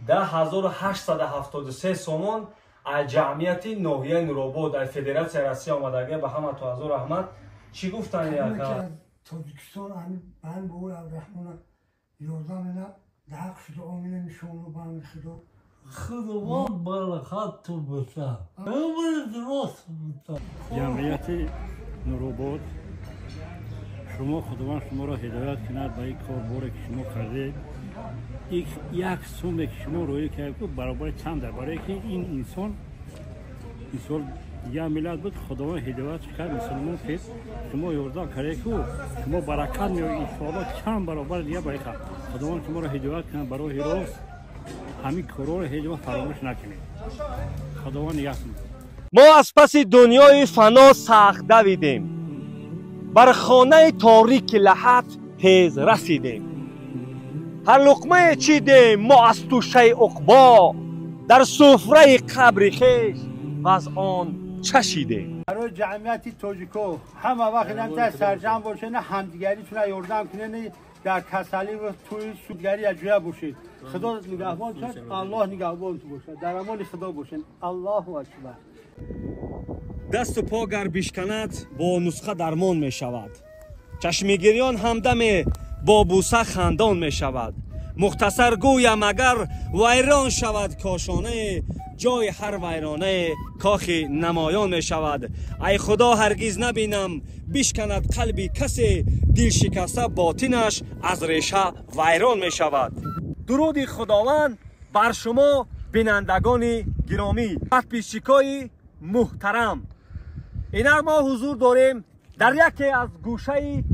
10873 сомон аз ҷамъияти ноҳияи Нуробод, аз Федератсияи Россия омадагия. Ба ҳаматон ҳазор раҳмат. Чӣ гуфтани, ака? Тоҷикистон ҳамин бобои Абдураҳмона ёрдам мена даҳақ шуда омина нишону ба ҳамин Худо. Худованд баракату бита, умри рост бита. Ҷамъияти Нуробод, шумо, Худованд шуморо ҳидоят кунад ба ин корборе, ки шумо кардед. Як суме, ки шумо роӣ кард, баробари чанд, барое ки ин инсон мисол як миллат буд, Худованд ҳидоят кард, мусулмон ки шумо ёрдам кардед, ку шумо баракат меоед, иншоалло, чанд баробар дига баракат. Худованд шуморо ҳидоят кунад ба роҳи рост. Ҳамин корҳоро ҳеҷ вақт фаромӯш накунед. Худованд нигаҳ кунад. Мо аз паси дунёи фано сахт давидем, бар хонаи торики лаҳат тез расидем. Ҳар луқмае чидем мо аз тӯшаи уқбо, дар суфраи қабри хеш ва аз он чашидем. Барои ҷамъияти тоҷико, ҳама вақт инамта сарҷамъ бошед, ҳамдигаритона ёрдам кунед, дар касалӣ ва тӯи судгарӣ якҷоя бошед. Худо нигаҳбон шад, Аллоҳ нигаҳбонту бошад, дар амони Худо бошед. Аллоҳу акбар. Дасту по гар бишканад, бо нусха дармон мешавад, чашмигирён ҳамдаме бо буса хандон мешавад. Мухтасар гӯям, агар вайрон шавад кошонае, ҷои ҳар вайронае кохи намоён мешавад. Ай Худо, ҳаргиз набинам бишканад қалби касе, дилшикаста ботинаш аз реша вайрон мешавад. Дуруди Худованд бар шумо, бинандагони гиромӣ, подписчикои муҳтарам. Инак мо ҳузур дорем дар яке аз гӯшаи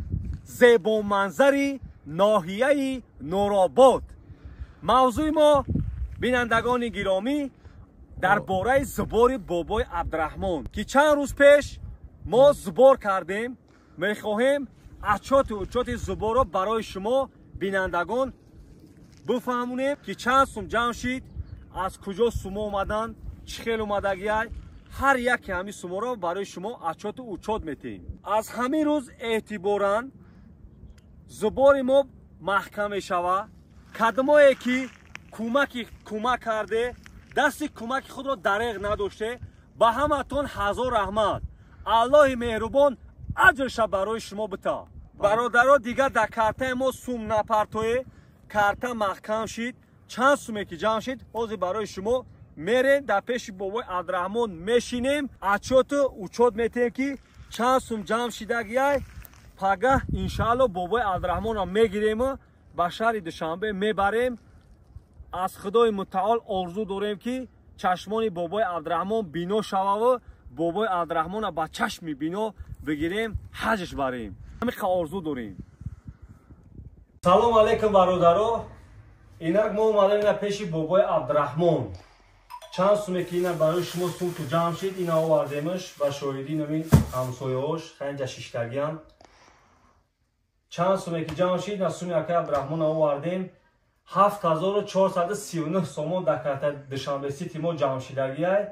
зебоманзари ноҳияи Нуробод. Мавзӯи мо, бинандагони гиромӣ, дар бораи сбори бобои Абдураҳмон, ки чанд рӯз пеш мо сбор кардем. Мехоҳем отчёту учёти сборро барои шумо, бинандагон, бифаҳмонем, ки чанд сум ҷамъ шид, аз куҷо сумо омаданд, чӣ хел омадагиай. Ҳар яке ҳамин суморо барои шумо отчёту учёт метиҳем. Аз ҳамин рӯз эътиборан сбори мо маҳкам мешавад. Кадмое ки кӯмаки кӯмак карде, дасти кӯмаки худро дареғ надоште, ба ҳаматон ҳазор раҳмат. Аллоҳи меҳрубон аҷрша барои шумо бита. Бародаро, дигар дар картаи мо сум напартое, карта маҳкам шид. Чанд суме ки ҷамъ шид, ҳозир барои шумо мерем, дар пеши бобои Абдураҳмон мешинем, отчёту учёт метиҳем, ки чанд сум ҷамъ шидагиай. Пагаҳ, иншаалло, бобои Абдураҳмонро мегирему ба шаҳри Душанбе мебарем. Аз Худои Мутаол орзу дорем, ки чашмони бобои Абдураҳмон бино шававу бобои Абдураҳмонро ба чашми бино бигирем, ҳаҷш барем. Ҳамиқа орзу дорем. Салом алейкум, бародаро. Инак мо омадем ина пеши бобои Абдураҳмон. Чанд суме ки ина барои шумо сумту ҷамъ шид, ина овардемаш ба шоҳидӣ. Намин ҳамсояҳош ханҷа шиштагиам. Чанд суме ки ҷамъ шид, на суми акаи Абдураҳмон овардем. 7439 сомон дар карта Душанбе Сити мо ҷамъ шидагиай.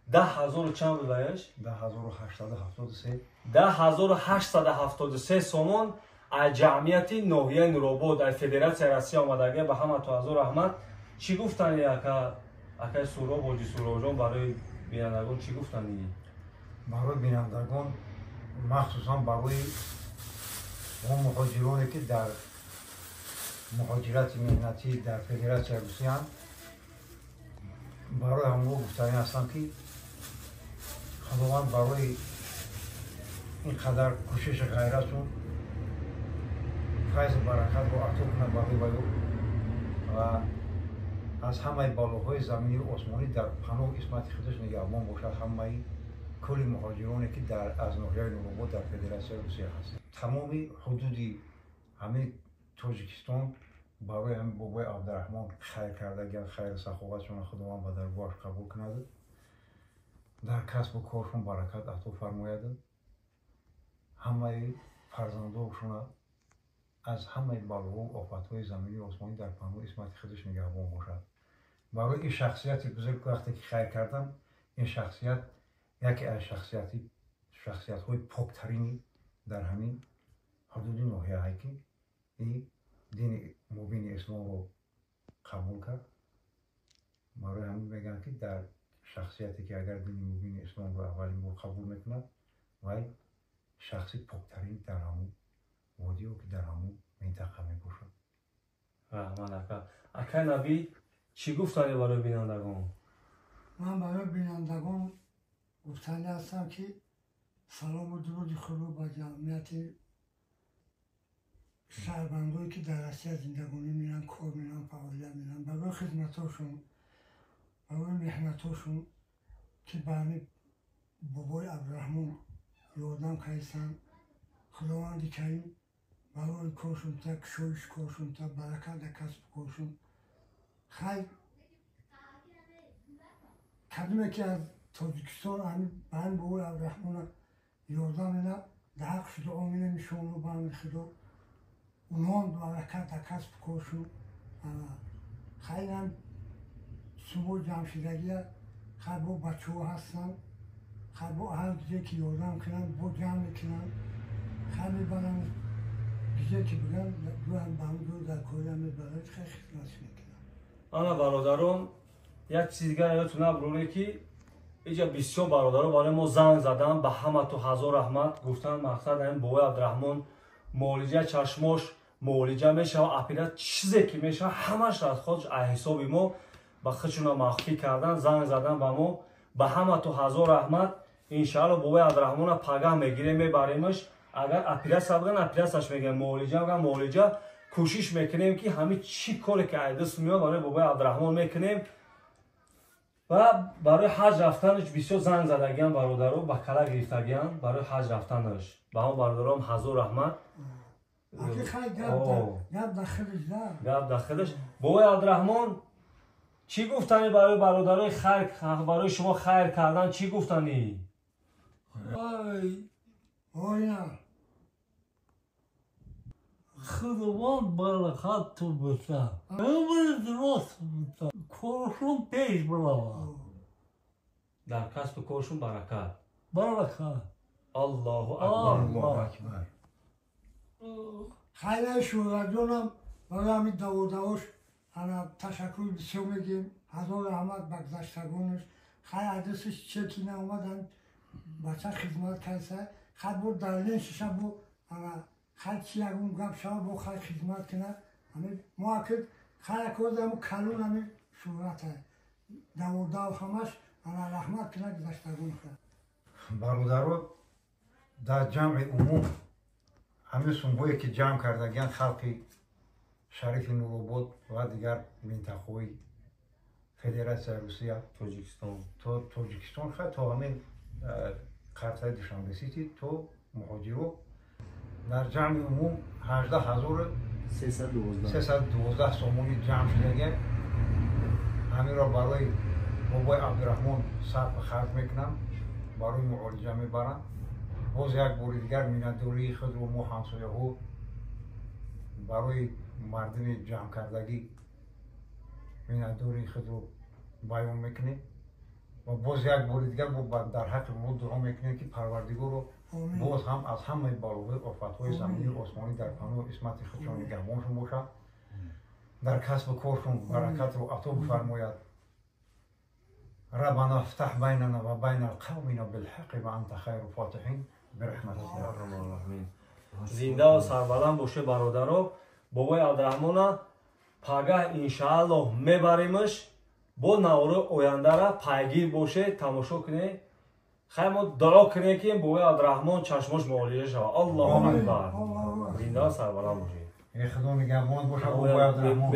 10 ҳазору чанд будаеш? 10 873. 10 873 сомон аз ҷамъияти ноҳияи Нуробод, аз Федератсияи Россия омадагия. Ба ҳаматон ҳазор раҳмат. Чӣ гуфтани, ака, акаи Суроб, ҳоҷи Суробҷон, барои бинандагон чӣ гуфтани? Барои бинандагон, махсусан барои он муҳоҷироне, ки дар муҳоҷирати меҳнатӣ дар Федератсияи Русияанд, барои ҳамонҳо гуфтанӣ ҳастам, ки Худованд барои ин қадар кӯшиши ғайратшон файзу баракатро ато кунад барои ваё ва аз ҳамаи балоҳои заминию осмонӣ дар паноҳу исмати худаш нигаҳбон бошад ҳамаи кулли муҳоҷироне, ки аз ноҳияи Нуробод дар Федератсияи Русия ҳаст. Тамоми ҳудуди ҳамин Тоҷикистон барои ҳамин бобои Абдураҳмон хайр кардагиан. Хайру саховатшонро Худованд ба даргоҳаш қабул кунад, дар касбу коршон баракат ато фармояд, ҳамаи фарзандошона аз ҳамаи балоҳу офатҳои заминию осмонӣ дар паноҳу исмати худаш нигаҳбон бошад. Барои ин шахсияти бузург вақте ки хайр кардам, ин шахсият яке аз шахсиятҳои поктарини дар ҳамин ҳудуди ноҳияҳае, ки и дини мубини исломро қабул кард. мегӯянд, ки дар шахсияте, ки агар дини мубини исломро аввалин бор қабул мекунад, вай шахси поктарин дар ҳамун водиё, ки дар ҳамун минтақа мебошад. Раҳмат, ака. Акай Набӣ, чӣ гуфтанӣ барои бинандагон? Ман барои бинандагон гуфтанӣ ҳастам, ки салому дуруди худро ба ҷамъияти шаҳрвандое, ки дар Россия зиндагонӣ меранд, кор меранд, фаъолият меранд, барои хизматҳошон, барои меҳнатҳошон, ки ба ҳамин бобои Абдураҳмон ёрдам карданд. Худованди Карим барои коршон та кушоиш коршон та баракат дар касбу коршон. Хайр, кадоме ки аз Тоҷикистон ба ҳамин бобои Абдураҳмона ёрдам мена, дар ҳаққш дуо менем, иншоалло, ба ҳамин Худо онҳоам баракат дар касбу коршон. Хайрам, субҳ ҷамъшидагия, хайр, бо бачаҳо ҳастанд, хайр, бо ҳар ҷое ки ёрдам кунанд, бо ҷамъ мекунанд, хайр, мебаранд ҷое ки бигӯянд, ҷоям ба ҳамн ҷо дар кория мебаранд, хайр, хизмат мекунанд. Ана, бародарон, як чизи дигар ёдтон набуред, ки иҷа бисёр бародаро барои мо занг заданд, ба ҳамату ҳазор раҳмат гуфтанд. Мақсад, ҳамин бобои Абдураҳмон муолиҷа, чашмош муолиҷа мешава, операция, чизе ки мешава, ҳамаш аз худ аз ҳисоби мо, ба худшуна махфӣ кардан, занг задан ба мо. Ба ҳамату ҳазор раҳмат. Иншаалло, бобои Абдураҳмона пагаҳ мегирем, мебаремаш. Агар операция биган, операцияш мегирем, муолиҷа биган, муолиҷа. Кӯшиш мекунем, ки ҳамин чӣ коре ки аз даст меояд, барои бобои Абдураҳмон мекунем. Ва барои ҳаҷ рафтанаш бисёр занг задагиан бародаро, ба кала гирифтагиан барои ҳаҷ рафтанаш. Ба ҳамон бародаром ҳазор раҳмат. Гап дар худаш. Бобои Абдураҳмон, чӣ гуфтанӣ барои бародарои хайр, барои шумо хайр кардан, чӣ гуфтанӣ? Ай, Худованд баракат бита, умри дурост бита, коршон пеш биравад. Дар касбу коршон баракат. Баракат. Аллоҳу акбар. Аллоҳу акбар. Хайраи шӯҳратҷонам барои ҳамин даводавош ана ташаккур бисёр мегӯем. Ҳазор раҳмат ба гузаштагонаш. Хайр, адресиш че ки наомадан, бача хизмат карса, хайр, бо дар лен шиша, бо ана хайр, чи ягон гап шава, бо хайр, хизмат кунад. Мо акид хайр, акозаму калон ҳами шӯҳрата даводав ҳамаш ана раҳмат кунад гузаштагонша. Бародаро, дар ҷамъи умум ҳамин сумҳое ки ҷамъ кардагианд халқи шарифи Нуробод ва дигар минтақаҳои Федератсияи Русия, Тоҷикистон, то Тоҷикистон, хай, то ҳамин қартаи Душанбе Сити, то муҳоҷиро, дар ҷамъи умум 18,312 сомонӣ ҷамъ шудагианд. Ҳаминро барои бобои Абдураҳмон сарфу харҷ мекунанд, барои муолиҷа мебаранд. Боз як бори дигар миннатдории худро мо ҳамсояҳо барои мардуми ҷамъкардагӣ миннатдории худро баён мекунем ва боз як бори дигар дар ҳаққи мо дуо мекунем, ки Парвардигоро боз ҳам аз ҳамаи балоҳои офатҳои заминию осмонӣ дар паноҳу исмати худшон нигаҳбоншон бошад, дар касбу коршон баракатро ато бифармояд. ربنا افتح بيننا وبين قومنا بالحق وانت خير الفاتحين برحمتك يا ارحم الراحمين. Зинда ва сарбаланд боше, бародаро. Бобои Абдураҳмона пагаҳ иншааллоҳ мебаремаш. Бо навори ояндара пайгир боше, тамошо кунед. Хайр, мо дуо кунем, ки бобои Абдураҳмон чашмош муолиҷа шавад. Аллоҳу акбар. Зинда ва сарбаланд бошед. Худо нигаҳбон бошад бобои Абдураҳмон.